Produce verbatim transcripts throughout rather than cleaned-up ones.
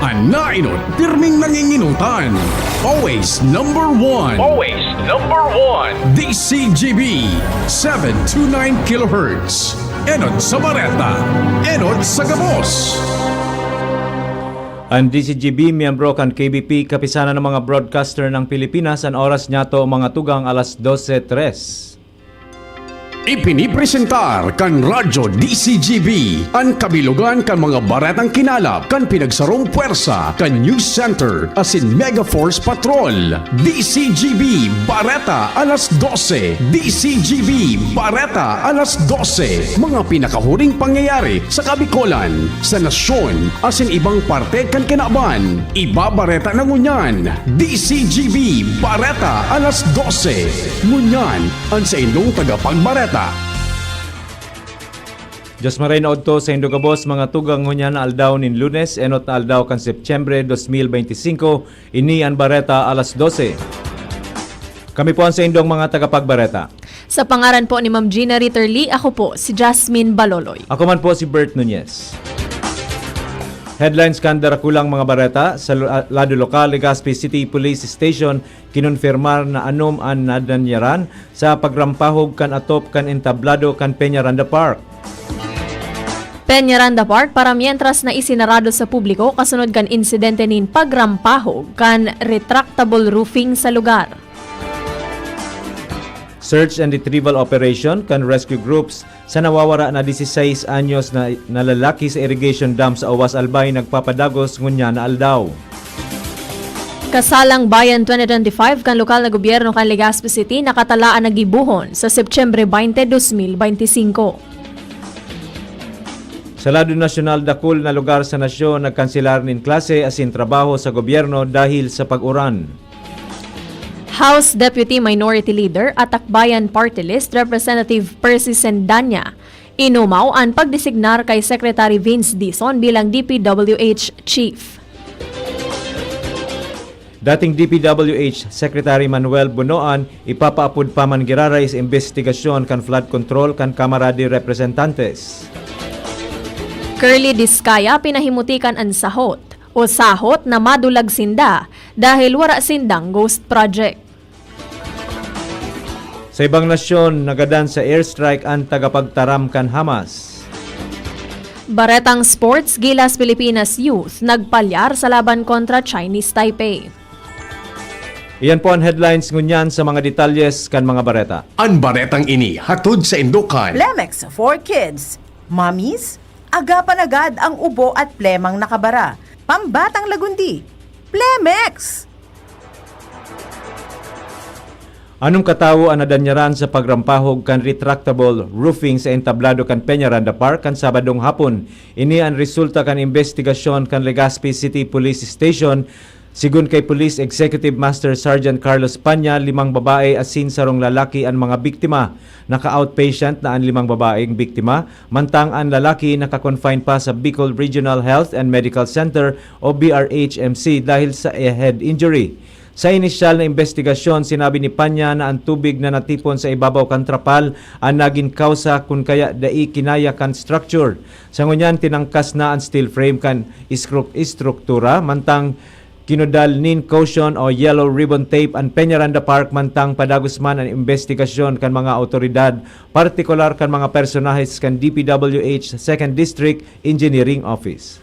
An naenot, pirming nanginginutan. Always number one. Always number one. D C G B, seven two nine kilohertz. Enot sa Bareta, enot sa Gabos. An D C G B, miyembro kan K B P, Kapisanan ng mga Broadcaster ng Pilipinas, an oras niyato, mga tugang, alas dose tres. Ipinipresentar kan Radyo D C G B an kabilogan kan mga baretang kinalap kan pinagsarong pwersa kan News Center asin Mega Force Patrol. D C G B Bareta alas dose. D C G B Bareta alas dose. Mga pinakahuring pangyayari sa Kabikolan, sa nasyon, asin ibang parte kan kinaban. Ibabareta na ngunyan, D C G B Bareta alas dose. Ngunyan, an saindong tagapagbareta. Diyos maray na odto saindo gabos, mga tugang, ngunyan na aldaw nin Lunes, enot na aldaw kan Setyembre dos mil beinti singko, ini an Bareta alas dose. Kami po an saindong mga tagapagbareta. Sa pangaran po ni Ma'am Gina Ritter Lee, ako po si Jasmine Baloloy. Ako man po si Bert Nunez. Headlines kan darakulang mga bareta. Sa lo-, lado lokal, Legazpi City Police Station, kinonfirmar na anom an nadanyaran sa pagrampahog kan atop kan entablado kan Peñaranda Park. Peñaranda Park para mientras na isinarado sa publiko kasunod kan insidente nin pagrampahog kan retractable roofing sa lugar. Search and retrieval operation kan rescue groups sa nawawara na dieciséis anyos na, na lalaki sa irrigation dam sa Owas Albay nagpapadagos ngunyan na aldaw. Kasalang Bayan twenty twenty-five kan lokal na gobyerno kan Legazpi City nakatalaan na gibohon sa Setyembre baynte, dos mil baynte singko. Sa lado nasyonal, dakul na lugar sa nasyon nagkanselar nin klase asin trabaho sa gobyerno dahil sa pag-uran. House Deputy Minority Leader at Akbayan Party List Representative Percy Sendanya inumaw an pagdesignar kay Secretary Vince Dizon bilang D P W H Chief. Dating D P W H Secretary Manuel Bonoan ipapaapod pa man giraray sa imbestigasyon kan flood control kan Kamara de Representantes. Curly Discaya pinahimutikan an sahot o sahot na madulag sinda dahil wara sindang ghost project. Sa ibang nasyon, nagadan sa airstrike an tagapagtaram kan Hamas. Baretang sports, Gilas Pilipinas Youth nagpalyar sa laban kontra Chinese Taipei. Iyan po an headlines ngunyan. Sa mga detalyes kan mga bareta. An baretang ini hatod saindo kan Plemex for Kids. Mommies, agapan agad ang ubo at plemang nakabara. Pambatang lagundi, Plemex! Anom katawo an nadanyaran sa pagrampahog kan retractable roofing sa entablado kan Peñaranda Park kan Sabadong hapon. Ini an resulta kan imbestigasyon kan Legazpi City Police Station. Sigon kay Police Executive Master Sergeant Carlos Paña, limang babae asin sarong lalaki an mga biktima. Naka-outpatient na an limang babaeng biktima, mantang an lalaki naka-confine pa sa Bicol Regional Health and Medical Center o B R H M C dahil sa head injury. Sa inisyal na imbestigasyon, sinabi ni Paña na an tubig na natipon sa ibabaw kan trapal an nagin kawsa kun kaya dai kinaya kan structure. Sa ngunyan, tinangkas na an steel frame kan iskru-, istruktura, mantang kinudal nin caution o yellow ribbon tape an Peñaranda Park, mantang padagos man an imbestigasyon kan mga awtoridad, partikular kan mga personahes kan D P W H Second District Engineering Office.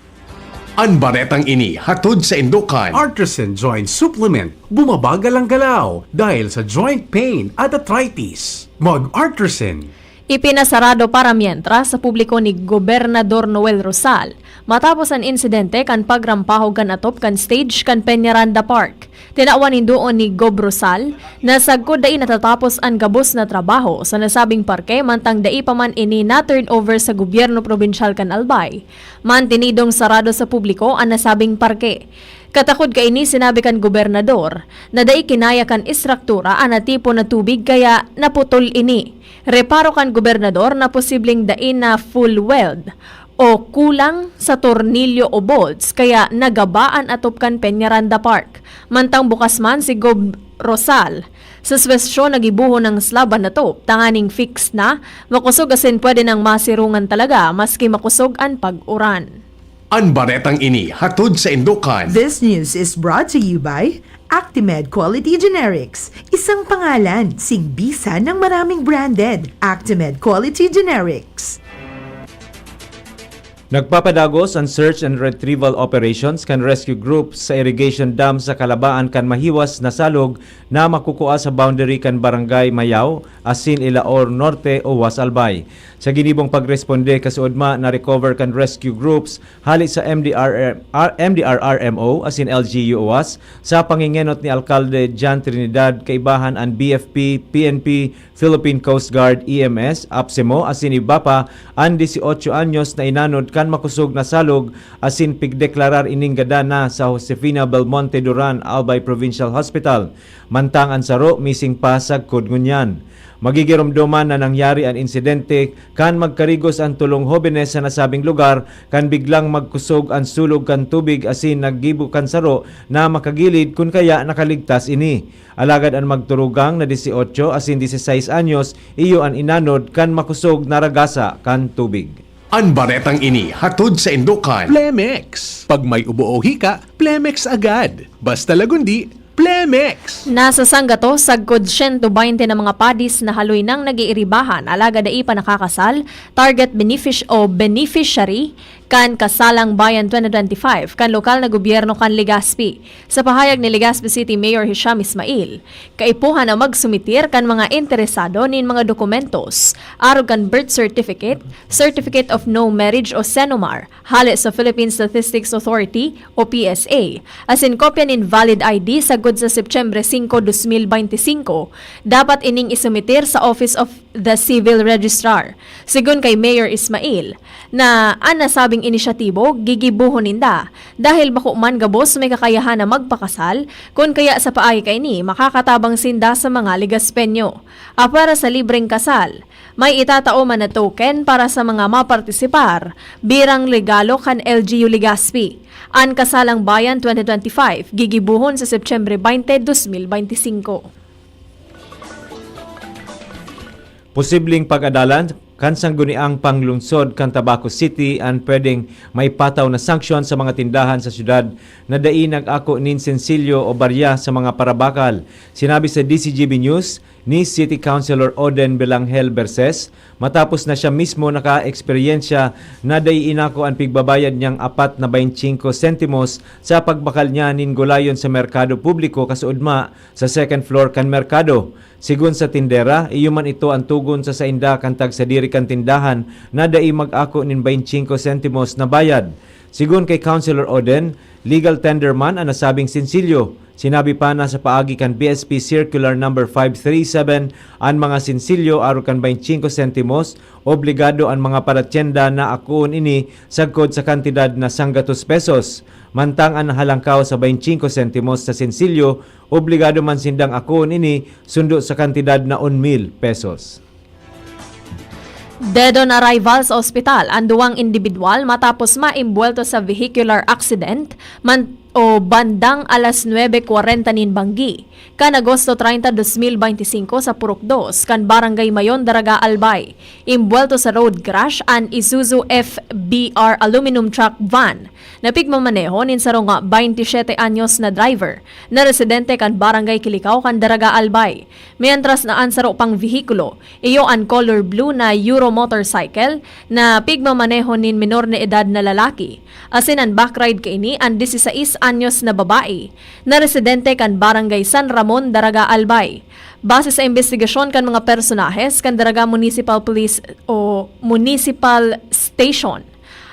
An baretang ini hatod saindo kan Artisan Joint Supplement. Bumabagal ang galaw dahil sa joint pain at arthritis. Mag-Artisan. Ipinasarado para mientras sa publiko ni Gobernador Noel Rosal matapos an insidente kan pagrampahog kan atop kan stage kan Peñaranda Park. Tinawan nin duon ni Gob Rosal na sagkod dai natatapos an gabos na trabaho sa nasabing parke mantang dai pa man ini na-turn over sa gobyerno probinsyal kan Albay. Mantinidong sarado sa publiko an nasabing parke. Katakod kaini, sinabi kan gobernador na dai kinaya kan istruktura an natipon na tubig kaya naputol ini. Reparo kan gobernador na posibleng dai na full weld o kulang sa tornilyo o bolts kaya nagaba an atop kan Peñaranda Park. Mantang bukas man si Gob Rosal sa suwestyon na gibohon an slab an atop tanganing fixed na, makosog asin pwede nang masirungan talaga maski makosog an pag-uran. An baretang ini hatod saindo kan This news is brought to you by Actimed Quality Generics. Isang pangalan, singbisan ng maraming branded. Actimed Quality Generics. Nagpapadagos an search and retrieval operations kan rescue group sa irrigation dam sa Calabaan kan mahiwas na salog na makukua sa boundary kan Barangay Mayao asin Ilaor Norte, Owas, Albay. Sa ginibong pagresponde, kasuodma na-recover kan rescue groups hali sa M D R, R- M D R R M O asin L G U Owas sa pangingenot ni Alkalde John Trinidad, kaibahan an B F P, P N P, Philippine Coast Guard, E M S, APSEMO, asin iba pa, an dieciocho anyos na inanod kan makosog na salog asin pigdeklarar ining gadan na sa Josefina Belmonte Duran Albay Provincial Hospital. Mantang an saro, missing pa sagkod ngunyan. Magigiromdoman na nangyari an insidente kan magkarigos an tolong hobenes sa nasabing lugar kan biglang magkusog an sulog kan tubig asin naggibo kan saro na makagilid kun kaya nakaligtas ini. Alagad an magturugang na dieciocho asin dieciséis anyos, iyo an inanod kan makosog na ragasa kan tubig. An baretang ini hatod saindo kan Plemex. Pag may ubo o hika, Plemex agad. Basta Lagundi, Plemex! Nasa sanggatos sagkod siyento baynte na mga padis na haloy nang nag-iiribahan alagad dai pa nakakasal, target benefic- o beneficiary kan Kasalang Bayan twenty twenty-five kan lokal na gobyerno kan Legazpi. Sa pahayag ni Legazpi City Mayor Hisham Ismail, kaipuhan na magsumitir kan mga interesado nin mga dokumentos, arog kan birth certificate, certificate of no marriage o CENOMAR, hale sa Philippine Statistics Authority o P S A, asin kopya nin valid I D sagkod sa Septyembre singko, dos mil beinti singko, dapat ining isumitir sa Office of the Civil Registrar. Segun kay Mayor Ismail, na an nasabing inisyatibo gigibohon ninda dahil bako man gabos may kakayahan na magpakasal, kun kaya sa paagi kaini makakatabang sinda sa mga Legazpeño. Apwera sa libreng kasal, may itatao man na token para sa mga mapartisipar, birang regalo kan L G U Legazpi. An Kasalang Bayan twenty twenty-five gigibohon sa Septyembre baynte, dos mil baynte singko. Posibleng pag-adalan kan Sangguniang Panglungsod kan Tabaco City an pwedeng maipataw na sanksyon sa mga tindahan sa syudad na dai nag-ako nin sensilyo o barya sa mga parabakal. Sinabi sa D Z G B News ni City Councilor Oden Belangel Berses, matapos na siya mismo naka-eksperyensya na dai inako an pigbabayad niyang apat na baynte singko sentimos sa pagbakal niya nin gulayon sa merkado publiko kasuodma sa second floor kan merkado. Segun sa tindera, iyo man ito an togon sa sainda kan tagsadiri kan tindahan na dai mag-ako nin baynte singko sentimos na bayad. Segun kay Councilor Oden, legal tender man an nasabing sensilyo. Sinabi pa na sa paagi kan B S P Circular Number five three seven, an mga sensilyo arog kan baynte singko sentimos, obligado an mga paratyenda na akoon ini sagkod sa kantidad na sanggatos pesos. Mantang an halangkaw sa baynte singko sentimos sa sensilyo, obligado man sindang akoon ini sundo sa kantidad na un mil pesos. Dead on arrival sa ospital an duwang indibidwal matapos maimbwelto sa vehicular accident man o bandang alas nuebe kwarenta nin banggi kan Agosto treinta, dos mil baynte singko sa Purok dos kan Barangay Mayon, Daraga, Albay. Imbwelto sa road crash an Isuzu F B R aluminum truck van na pigmamaneho nin sarong baynte siyete anyos na driver na residente kan Barangay Kilikao kan Daraga, Albay. Mientras na an saro pang vehikulo, iyo an color blue na Euro motorcycle na pigmamaneho nin menor na edad na lalaki, asin an backride kaini an dieciséis anyos na babae na residente kan Barangay San Ramon, Daraga, Albay. Base sa imbestigasyon kan mga personahes kan Daraga Municipal Police o Municipal Station,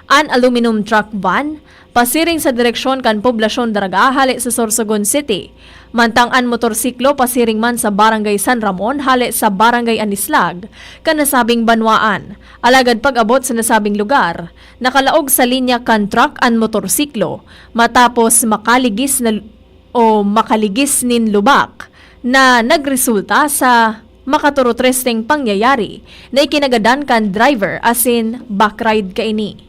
an aluminum truck van pasiring sa direksyon kan Poblasyon Daraga hale sa Sorsogon City. Mantang an motorsiklo pasiring man sa Barangay San Ramon hale sa Barangay Anislag kan nasabing banwaan. Alagad pag-abot sa nasabing lugar, nakalaog sa linya kan truck an motorsiklo matapos makaligis na o makaligis nin lubak na nagresulta sa makaturutresteng pangyayari na ikinagadan kan driver asin backride kaini.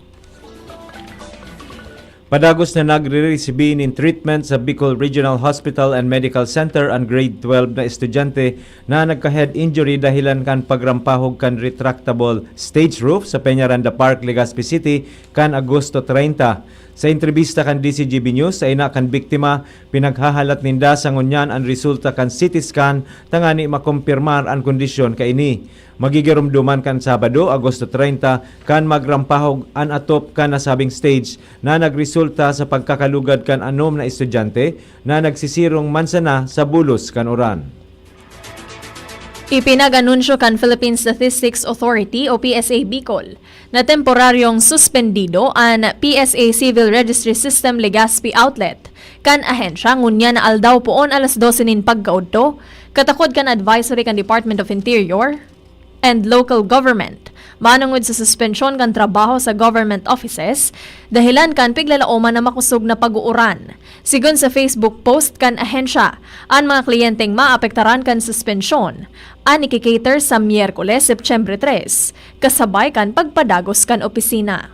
Padagos na nagre-resibi nin treatment sa Bicol Regional Hospital and Medical Center an grade twelve na estudyante na nagka-head injury dahilan kan pagrampahog kan retractable stage roof sa Peñaranda Park, Legazpi City, kan Agosto treinta. Sa entrebista kan D Z G B News, sa ina kan biktima, pinaghahalat ninda sa ngunyan an resulta kan C T scan tangani makumpirmar an kondisyon kaini. Magigiromdoman kan Sabado, Agosto treinta, kan magrampahog an atop kan nasabing stage na nagresulta sa pagkakalugad kan anom na estudyante na nagsisirong man sana sa bulos kan uran. Ipinag-anunsyo kan Philippine Statistics Authority o P S A Bicol na temporaryong suspendido an P S A Civil Registry System Legazpi Outlet kan ahensya ngunyan na aldaw poon alas dose nin pagkaudto, katakod kan advisory kan Department of Interior and Local Government manongod sa suspensyon kan trabaho sa government offices dahilan kan piglalaoman na makosog na pag-uuran. Sigon sa Facebook post kan ahensya, an mga kliyenteng maapektaran kan suspensyon an ikikater sa Miyerkules, Setyembre tres, kasabay kan pagpadagos kan opisina.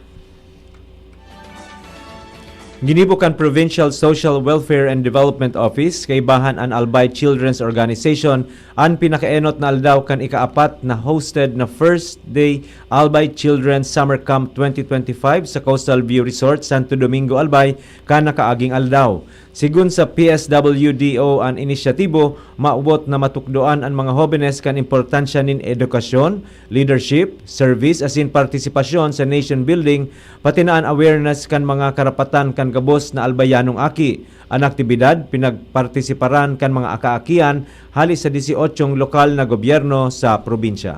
Ginibo kan Provincial Social Welfare and Development Office, kaibahan an Albay Children's Organization, an pinakaenot na aldaw kan ikaapat na hosted na First Day Albay Children's Summer Camp twenty twenty-five sa Coastal View Resort, Santo Domingo, Albay, kan nakaaging aldaw. Sigon sa P S W D O, an inisyatibo mawot na matukdoan an mga hobenes kan importansya nin edukasyon, leadership, service asin partisipasyon sa nation building, pati na an awareness kan mga karapatan kan gabos na Albayanong aki. An aktibidad pinagpartisiparan kan mga akaakian hali sa dieciochong lokal na gobyerno sa probinsya.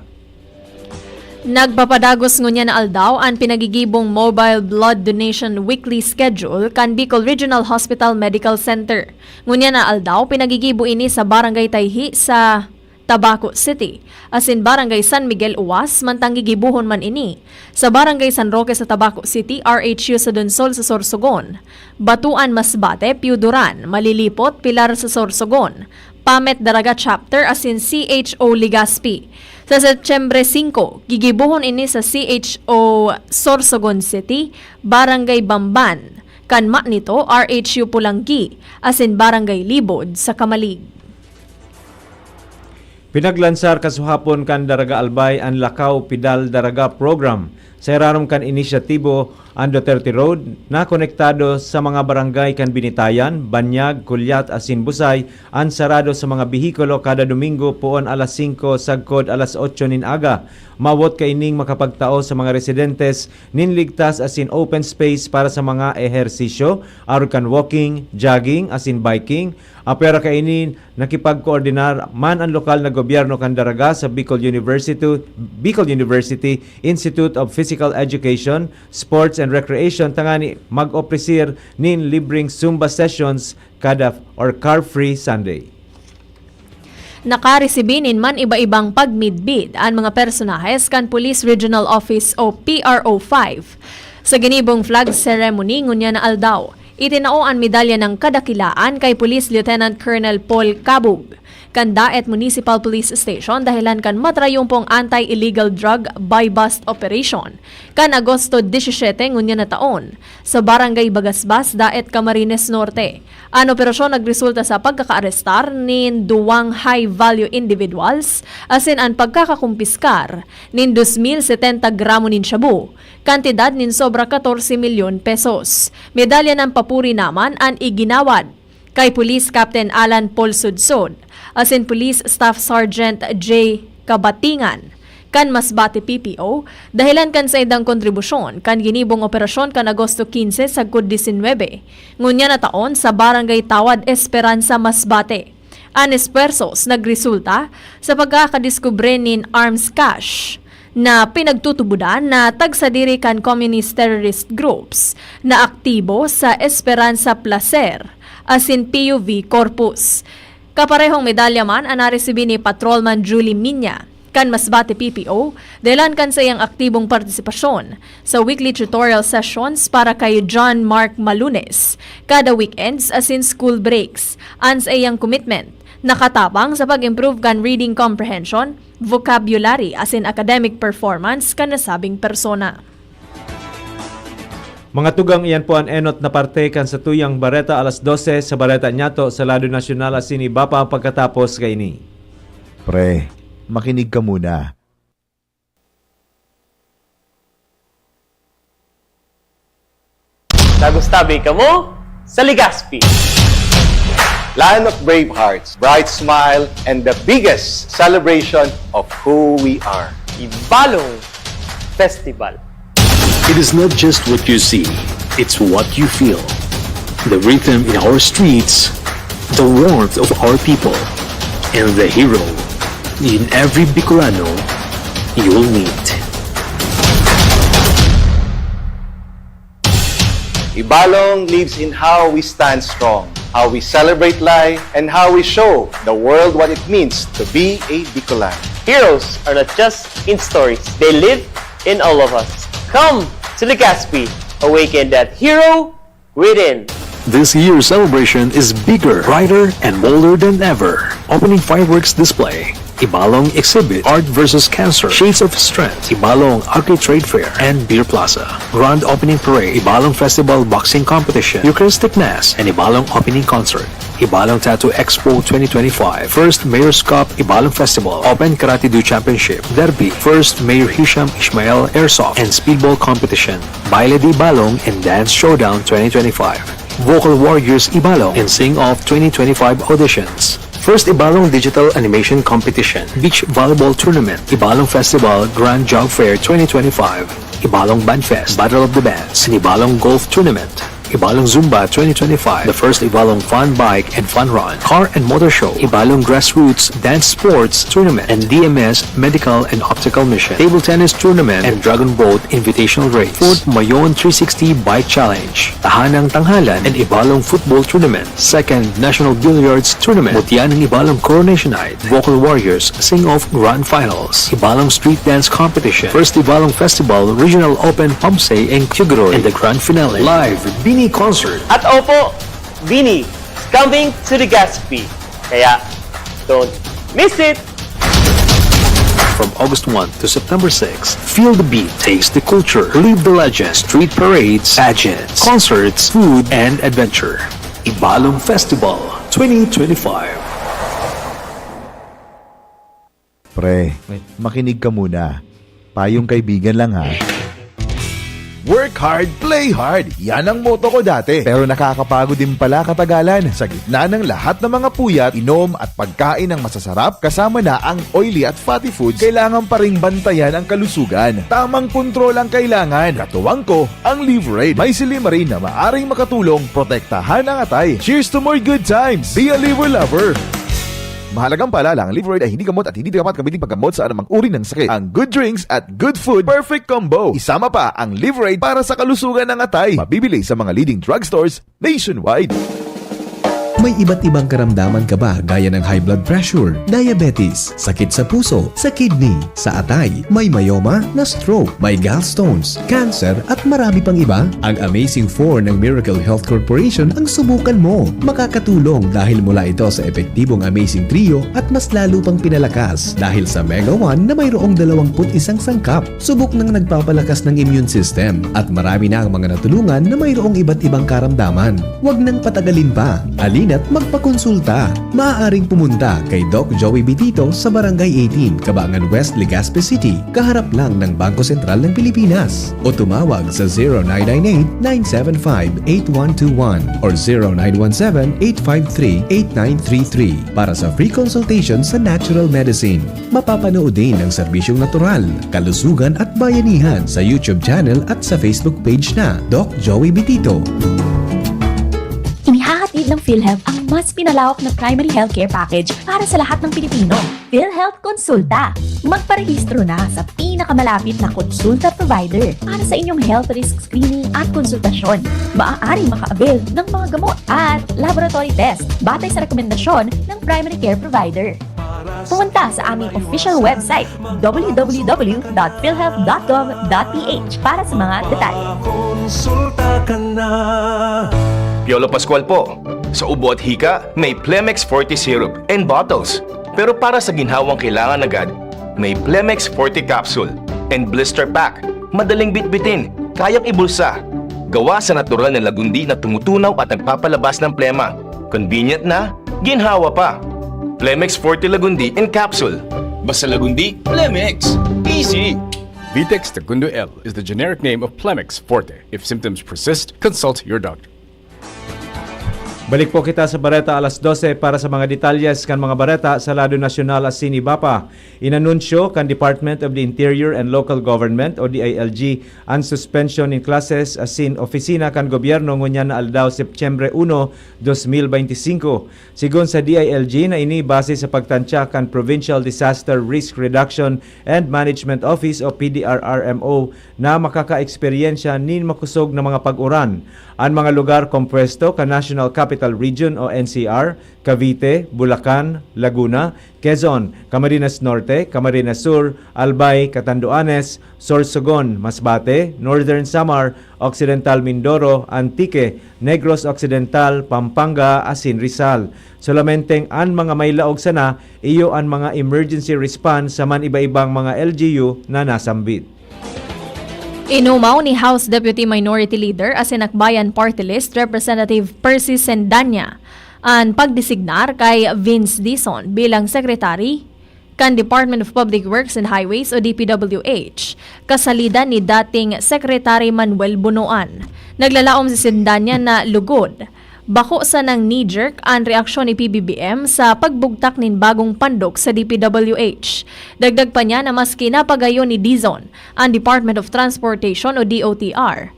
Nagpapadagos ngunyan na aldaw an pinagigibong Mobile Blood Donation Weekly Schedule kan Bicol Regional Hospital Medical Center. Ngunyan na aldaw, pinagigibo ini sa Barangay Tayhi sa Tabaco City, asin Barangay San Miguel Uwas, mantang gigibohon man ini sa Barangay San Roque sa Tabaco City, R H U sa Donsol sa Sorsogon, Batuan Masbate, Pio Duran, Malilipot, Pilar sa Sorsogon, Pamet Daraga Chapter asin C H O Legazpi. Sa Setyembre singko, gigibohon ini sa C H O Sorsogon City, Barangay Bamban, kan Manito, R H U Pulanggi, asin Barangay Libod sa Camalig. Pinaglansar kasuhapon kan Daraga Albay an Lakaw Pidal Daraga Program. Sa irarom kan inisyatibo, an Duterte Road na konektado sa mga barangay kan Binitayan, Banyag, Kulyat asin Busay an sarado sa mga behikulo kada Domingo poon alas singko sagkod alas otso nin aga. Mawot kaining makapagtao sa mga residentes nin ligtas asin open space para sa mga ehersisyo, arog kan walking, jogging asin biking. Apwera kaini, nakipagkoordinar man an lokal na gobyerno kan Daraga sa Bicol University, Bicol University Institute of Physical Education, Sports and Recreation tangani mag-opresir nin libreng Zumba sessions kada or car-free Sunday. Nakaresibi nin man iba-ibang pagmidbid an mga personahes kan Police Regional Office o P R O five. Sa ginibong flag ceremony ngunyan na aldaw, itinao an medalya ng kadakilaan kay Police Lieutenant Colonel Paul Cabug kan Daet Municipal Police Station dahilan kan matrayumpong anti-illegal drug buy-bust operation kan Agosto disisiyete ngunyan na taon sa Barangay Bagasbas, Daet, Camarines Norte. An operasyon nagresulta sa pagkakaarestar nin duwang high-value individuals asin an pagkakakumpiskar nin dos mil setenta gramo nin shabu, kantidad nin sobra katorse milyon pesos. Medalya ng papuri naman an iginawad kay Police Captain Alan Paul Sudsod asin Police Staff Sergeant J Kabatingan kan Masbate P P O, dahilan kan saindang kontribusyon kan ginibong operasyon kan Agosto quince sagkod diecinuebe, ngunyan na taon sa Barangay Tawad Esperanza, Masbate. An esfuerzos nagresulta sa pagkakadiskubre nin arms cache na pinagtutubodan na tagsadiri kan communist terrorist groups na aktibo sa Esperanza Placer asin P U V Corpus. Kaparehong medalya man an naresibi ni Patrolman Julie Minya kan Masbate P P O, dahilan kan saiyang aktibong partisipasyon sa weekly tutorial sessions para kay John Mark Malunes kada weekends asin school breaks. An saiyang commitment nakatabang sa pag-improve kan reading comprehension, vocabulary asin academic performance kan nasabing persona. Mga tugang, iyan po an enot na parte kan satuyang bareta alas dose sa Bareta Nyato sa lado nasyonal asin iba pa pagkatapos kaini. Pre, makinig ka muna. Kagustabi kamo sa Legazpi. Land of brave hearts, bright smile, and the biggest celebration of who we are. Ibalong Festival. It is not just what you see, it's what you feel. The rhythm in our streets, the warmth of our people, and the hero in every Bicolano you'll meet. Ibalong lives in how we stand strong, how we celebrate life, and how we show the world what it means to be a Bicolano. Heroes are not just in stories, they live in all of us. Come to Legazpi, awaken that hero within. This year's celebration is bigger, brighter, and bolder than ever. Opening fireworks display, Ibalong exhibit, Art versus Cancer, Shades of Strength, Ibalong Agri Trade Fair, and Beer Plaza. Grand Opening Parade, Ibalong Festival Boxing Competition, Eucharistic Mass, and Ibalong Opening Concert. Ibalong Tattoo Expo twenty twenty-five, First Mayor's Cup Ibalong Festival, Open Karate Do Championship, Derby, First Mayor Hisham Ishmael Airsoft and Speedball Competition, Baile de Ibalong and Dance Showdown twenty twenty-five, Vocal Warriors Ibalong and Sing Off twenty twenty-five auditions, First Ibalong Digital Animation Competition, Beach Volleyball Tournament, Ibalong Festival Grand Job Fair twenty twenty-five, Ibalong Band Fest, Battle of the Bands, and Ibalong Golf Tournament. Ibalong Zumba twenty twenty-five, the first Ibalong Fun Bike and Fun Run, Car and Motor Show, Ibalong Grassroots Dance Sports Tournament, and D M S Medical and Optical Mission, Table Tennis Tournament, and Dragon Boat Invitational Race, Fourth Mayon three sixty Bike Challenge, Tahanang Tanghalan and Ibalong Football Tournament, Second National Billiards Tournament, Mutya ng Ibalong Coronation Night, Vocal Warriors Sing-Off Grand Finals, Ibalong Street Dance Competition, First Ibalong Festival Regional Open Pamsay and Kyugoroy, and the Grand Finale. Live Bini Concert. At opo, Bini is coming to Legazpi. Kaya, don't miss it! From August one to September six, feel the beat, taste the culture, live the legend, street parades, pageants, concerts, food, and adventure. Ibalong Festival twenty twenty-five. Pre, makinig ka muna. Payong kaibigan lang ha. Work hard, play hard. Yan ang motto ko dati. Pero nakakapagod din pala katagalan. Sa gitna ng lahat ng mga puyat, inom at pagkain ng masasarap, kasama na ang oily at fatty foods, kailangan pa ring bantayan ang kalusugan. Tamang kontrol ang kailangan. Katuwang ko, ang Livraid. May silymarin na maaring makatulong protektahan ang atay. Cheers to more good times! Be a Liver Lover! Mahalagang paalala, ang Livraid ay hindi gamot at hindi dapat gamitin paggamot sa anumang uri ng sakit. Ang good drinks at good food, perfect combo. Isama pa ang Livraid para sa kalusugan ng atay. Mabibili sa mga leading drugstores nationwide. May iba't ibang karamdaman ka ba gaya ng high blood pressure, diabetes, sakit sa puso, sa kidney, sa atay, may myoma, na-stroke, may gallstones, cancer, at marami pang iba? Ang Amazing four ng Miracle Health Corporation ang subukan mo. Makakatulong dahil mula ito sa epektibong Amazing Trio at mas lalo pang pinalakas dahil sa Mega one na mayroong dalawampu't isang sangkap. Subok nang nagpapalakas ng immune system at marami na ang mga natulungan na mayroong iba't ibang karamdaman. Huwag nang patagalin pa. Halina't magpakonsulta. Maaaring pumunta kay Doc Joey Bitito sa Barangay eighteen, Kabangan West, Legazpi City, kaharap lang ng Bangko Sentral ng Pilipinas. O tumawag sa zero nine nine eight, nine seven five, eight one two one or zero nine one seven, eight five three, eight nine three three para sa free consultation sa natural medicine. Mapapanood din ang serbisyong natural, kalusugan at bayanihan sa YouTube channel at sa Facebook page na Doc Joey Bitito. Inihahatid ng PhilHealth ang mas pinalawak na primary healthcare package para sa lahat ng Pilipino. PhilHealth Konsulta. Magparehistro na sa pinakamalapit na konsulta provider para sa inyong health risk screening at konsultasyon. Maaaring maka-avail ng mga gamot at laboratory test batay sa rekomendasyon ng primary care provider. Pumunta sa aming official website, w w w dot philhealth dot gov dot p h, para sa mga detalye. Konsulta ka na. Piolo Pascual po. Sa ubo at hika, may Plemex Forte Syrup and bottles. Pero para sa ginhawang kailangan agad, may Plemex Forte Capsule and Blister Pack. Madaling bitbitin, kayang ibulsa. Gawa sa natural na lagundi na tumutunaw at nagpapalabas ng plema. Convenient na, ginhawa pa. Plemex Forte Lagundi in Capsule. Basta lagundi, Plemex. Easy! Vitex Segundo L is the generic name of Plemex Forte. If symptoms persist, consult your doctor. Balik po kita sa bareta alas dose para sa mga detalyes kan mga bareta sa lado nasyonal asin iba pa. Inanunsyo kan Department of the Interior and Local Government o D I L G an suspension nin klases asin opisina kan gobyerno ngunyan na aldaw, Setyembre uno, dos mil beintisinko. Sigon sa D I L G na ini base sa pagtansya kan Provincial Disaster Risk Reduction and Management Office o P D R R M O na makakaeksperyensya nin makosog na mga pag-uran. An mga lugar kompuesto kan National Capital Region o N C R, Cavite, Bulacan, Laguna, Quezon, Camarines Norte, Camarines Sur, Albay, Catanduanes, Sorsogon, Masbate, Northern Samar, Occidental Mindoro, Antique, Negros Occidental, Pampanga, asin Rizal. Solamenteng an mga may laog sana, iyo an mga emergency response sa man iba-ibang mga L G U na nasambit. Inumaw ni House Deputy Minority Leader asin Akbayan Party List Representative Percy Sendanya an pagdesignar kay Vince Dizon bilang Secretary kan Department of Public Works and Highways o D P W H, kasalida ni dating Secretary Manuel Bonoan. Naglalaom si Sendanya na lugod, bako sanang knee-jerk an reaksyon ni P B B M sa pagbugtak nin bagong pandok sa D P W H. Dagdag pa niya na maski napagayon ni Dizon an Department of Transportation o D O T R,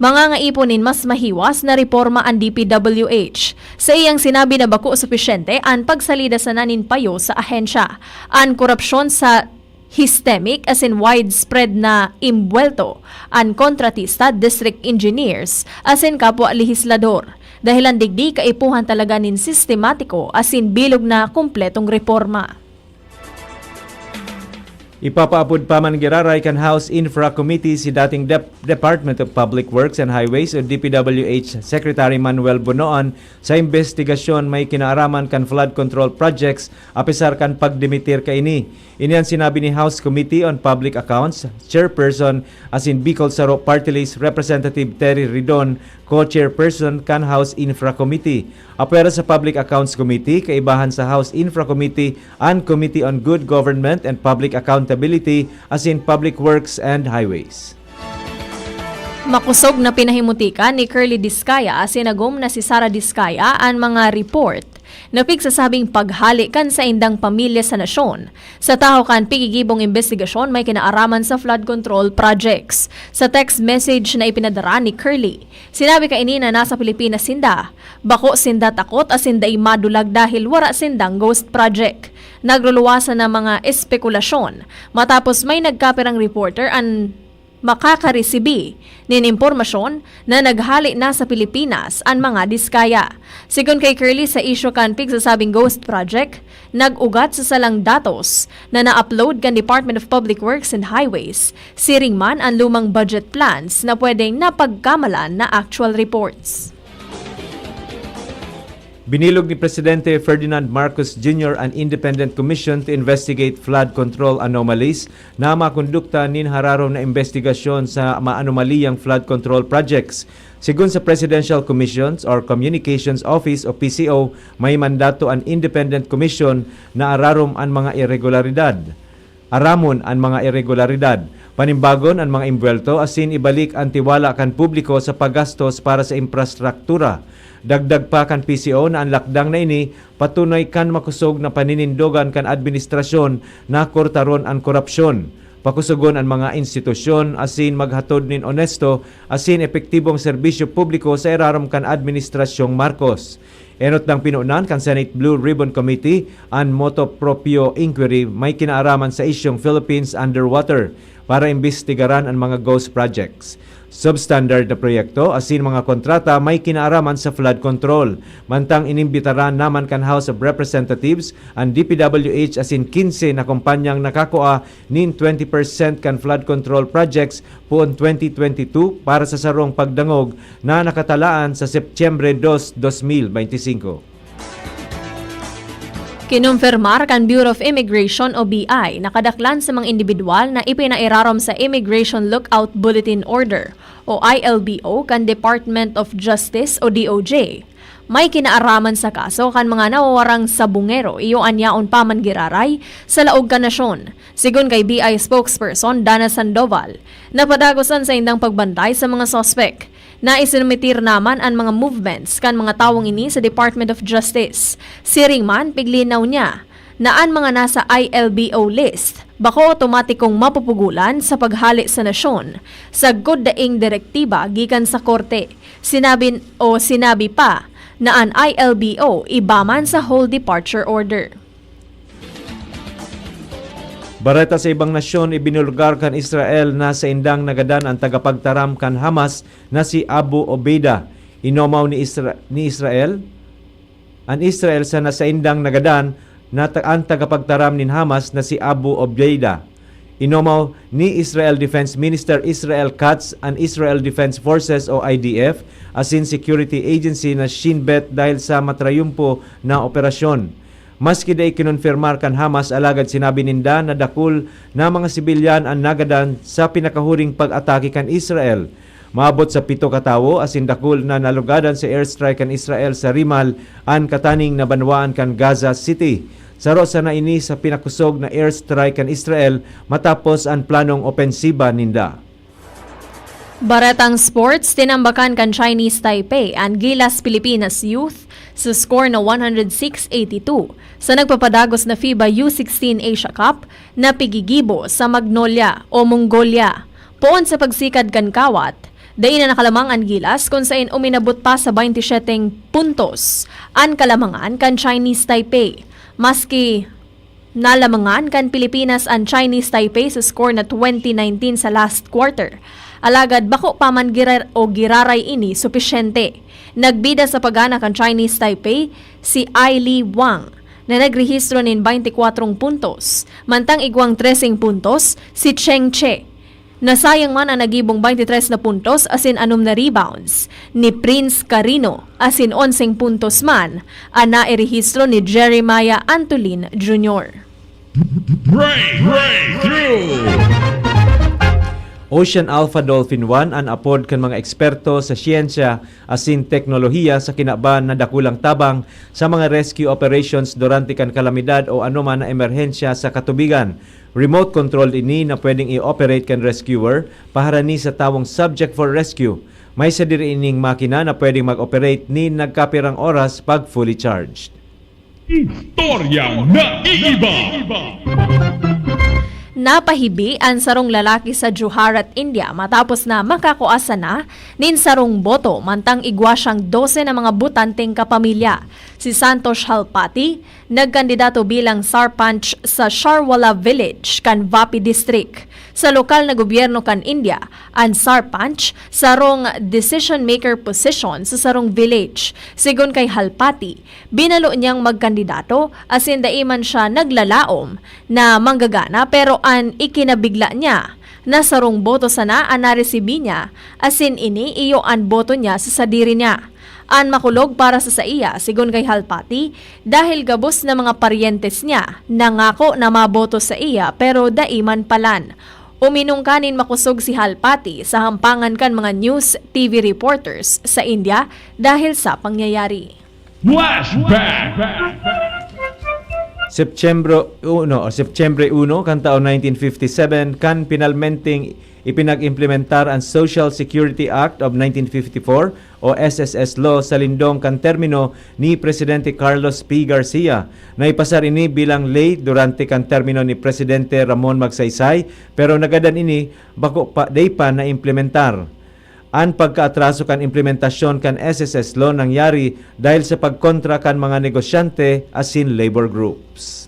mangangaipo nin mas mahiwas na reporma an D P W H. Sa iyang sinabi na bako supisyente an pagsalida sana nin payo sa ahensya. An korupsyon sa systemic asin widespread na imbuwelto an kontratista, district engineers, asin kapwa lehislador. Dahelan digdi, kaipuhan talaga nin sistematiko asin bilog na kumpletong reporma. Ipapaapod pa man giraray kan House Infra Committee si dating Dep-, Department of Public Works and Highways o D P W H Secretary Manuel Bonoan sa imbestigasyon may kinaaraman kan flood control projects, apesar kan pagdimitir kaini. Ini an sinabi ni House Committee on Public Accounts Chairperson asin Bicol Saro Party List Representative Terry Ridon, co-chairperson kan House Infra Committee. Apwera sa Public Accounts Committee, kaibahan sa House Infra Committee an Committee on Good Government and Public Accountability asin Public Works and Highways. Makosog na pinahimutikan ni Curly Discaya asin nagom na si Sara Discaya an mga report na pigsasabing paghale kan saindang pamilya sa nasyon sa tahaw kan pigigibong imbestigasyon may kinaaraman sa flood control projects. Sa text message na ipinadara ni Curly, sinabi kaini na nasa Pilipinas sinda. Bako sinda takot asin dai madulag dahil wara sindang ghost project. Nagluluwasan na mga espekulasyon matapos may nagkapirang reporter an makakaresibi nin impormasyon na naghale na sa Pilipinas an mga Discaya. Sigon kay Curly, sa isyu kan pigsasabing ghost project, nag-ugat sa salang datos na na-upload kan Department of Public Works and Highways, siring man an lumang budget plans na pwedeng napagkamalan na actual reports. Binilog ni Presidente Ferdinand Marcos Junior an Independent Commission to investigate flood control anomalies na makondukta nin hararom na imbestigasyon sa maanomaliyang flood control projects. Sigon sa Presidential Commissions or Communications Office o P C O, may mandato an Independent Commission na ararom an mga iregularidad. Aramon an mga iregularidad, panimbagon an mga imbuwelto asin ibalik an tiwala kan publiko sa paggastos para sa infrastruktura. Dagdag pa kan P C O na an lakdang na ini patunay kan makosog na paninindogan kan administrasyon na kortaron an korapsyon, pakosogon an mga institusyon asin maghatod nin onesto asin epektibong serbisyo publiko sa irarom kan Administrasyong Marcos. Enot nang pinonan kan Senate Blue Ribbon Committee an motu proprio inquiry may kinaaraman sa isyung Philippines Underwater para imbestigaran an mga ghost projects. Substandard na proyekto asin mga kontrata may kinaaraman sa flood control. Mantang inimbitaran naman kan House of Representatives an D P W H asin kinse na kompanyang nakakua nin twenty percent kan flood control projects poon twenty twenty-two para sa sarong pagdangog na nakatalaan sa Setyembre dos, dos mil beintisinko. Kinumpirmar kan Bureau of Immigration o B I na kadaklan sa mga indibidwal na ipinairarom sa Immigration Lookout Bulletin Order o I L B O kan Department of Justice o D O J. May kinaaraman sa kaso kan mga nawawarang sabungero, iyo an yaon pa man giraray sa laog kan nasyon. Sigon kay B I spokesperson Dana Sandoval, napadagos an saindang pagbantay sa mga suspek. Naisinumitir naman an mga movements kan mga tawong ini sa Department of Justice. Siring man, piglinaw niya na an mga nasa I L B O list bako otomatikong mapupugolan sa paghale sa nasyon, sagkod daing direktiba gikan sa korte. Sinabi o sinabi pa na an I L B O iba man sa whole departure order. Bareta sa ibang nasyon, ibinulgar kan Israel na saindang nagadan an tagapagtaram kan Hamas na si Abu Obeida. Inomaw ni, Isra- ni Israel, an Israel sana saindang nagadan na ta- an tagapagtaram nin Hamas na si Abu Obeida. Inomaw ni Israel Defense Minister Israel Katz an Israel Defense Forces o I D F asin security agency na Shin Bet dahil sa matrayumpo na operasyon. Maski dai kinonfirmar kan Hamas, alagad sinabi ninda na dakul na mga sibilyan an nagadan sa pinakahuring pag-atake kan Israel. Maabot sa pito ka tawo asin dakul na nalugadan sa airstrike kan Israel sa Rimal, an kataning na banwaan kan Gaza City. Saro sana ini sa pinakusog na airstrike kan Israel matapos an planong opensiba ninda. Baretang sports, tinambakan kan Chinese Taipei an Gilas Pilipinas Youth sa score na one hundred six eighty-two sa nagpapadagos na FIBA U sixteen Asia Cup na pigigibo sa Magnolia o Mongolia. Poon sa pagsikad kan kawat, dai na nakalamang an Gilas kun sain uminabot pa sa twenty-seven puntos an kalamangan kan Chinese Taipei. Maski nalamangan kan Pilipinas an Chinese Taipei sa score na twenty nineteen sa last quarter. Alagad bako pa man girar o giraray ini supisyente. Nagbida sa pagana kan Chinese Taipei si Ai Li Wang na nagrehistro nin twenty-four puntos, mantang igwang treseng puntos si Cheng Che. Nasayang man an nagibong twenty-tres na puntos asin anom na rebounds ni Prince Carino asin onseng puntos man an nairehistro ni Jeremiah Antolin Junior. Break, breakthrough! Ocean Alpha Dolphin One an apod kan mga eksperto sa siyensya asin teknolohiya sa kinaban na dakulang tabang sa mga rescue operations durante kan kalamidad o anoman na emerhensya sa katubigan. Remote-controlled ini na pwedeng i-operate kan rescuer paharani sa tawong subject for rescue. May sadiri ining makina na pwedeng mag-operate nin nagkapirang oras pag fully charged. Istoryang naiiba. Napahibi an sarong lalaki sa Jowharat, India, matapos na makakua sana nin sarong boto, mantang igwa siyang dose na mga botanteng kapamilya. Si Santosh Halpati nagkandidato bilang sarpanch sa Sharwala Village kan Vapi District. Sa lokal na gobyerno kan India, an sarpanch sarong decision-maker position sa sarong village. Sigon kay Halpati, binalo niyang magkandidato asin dai man siya naglalaom na manggagana, pero an ikinabigla niya na sarong boto sana an naresibi niya, asin ini iyo an boto niya sa sadiri niya. An makulog para sa saiya, sigon kay Halpati, dahil gabos na mga paryentes niya nangako na maboto saiya pero dai man palan. Uminong kanin makosog si Halpati sa hampangan kan mga news T V reporters sa India dahil sa pangyayari. Flashback! Septyembre uno o Septyembre uno kan taon nineteen fifty-seven kan pinalmenteng ipinag-implementar an Social Security Act of nineteen fifty-four o S S S Law sa lindong kan termino ni Presidente Carlos P. Garcia. Naipasar ini bilang ley durante kan termino ni Presidente Ramon Magsaysay, pero nagadan ini bako pa, dai pa naimplementar. An pagkaatraso kan implementasyon kan S S S Law nangyari dahil sa pagkontra kan mga negosyante asin labor groups.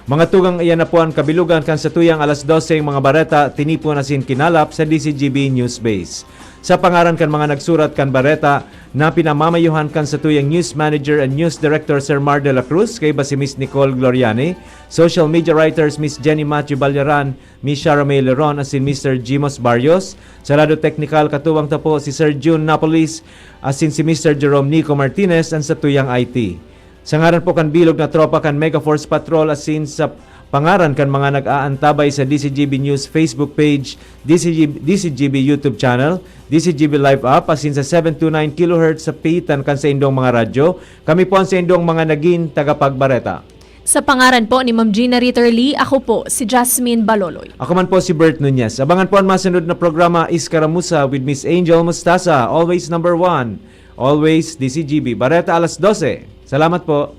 Mga tugang, iyan na po an kabilugan kan satuyang alas doseng mga bareta, tinipon asin kinalap sa D Z G B News Base. Sa pangaran kan mga nagsurat kan bareta na pinamamayuhan kan satuyang news manager and news director Sir Mar de la Cruz, kaiba si Miss Nicole Gloriani, social media writers Miss Jenny Matthew Balyaran, Miss Shara May Leron asin Mister Jimos Barrios. Sa lado teknikal, katuwang ta po si Sir June Napolis asin si Mister Jerome Nico Martinez, an satuyang I T. Sa ngaran po kan bilog na tropa kan Mega Force Patrol asin sa pangaran kan mga nag-aantabay sa D C G B News Facebook page, D C G B, D C G B YouTube channel, D C G B Live app, asin sa seven two nine kilohertz sa pitan kan saindong mga radyo. Kami po an saindong mga nagin tagapagbareta. Sa pangaran po ni Ma'am Gina Ritter Lee, ako po si Jasmine Baloloy. Ako man po si Bert Nunez. Abangan po an masunod na programa, Iskaramuza with Miss Angel Mustasa. Always number one. Always D C G B. Bareta alas dose. Salamat po.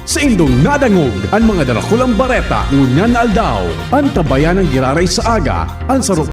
Saindong nadangog an mga darakulang bareta ngunyan na aldaw. Antabayan an giraray sa aga, an sarong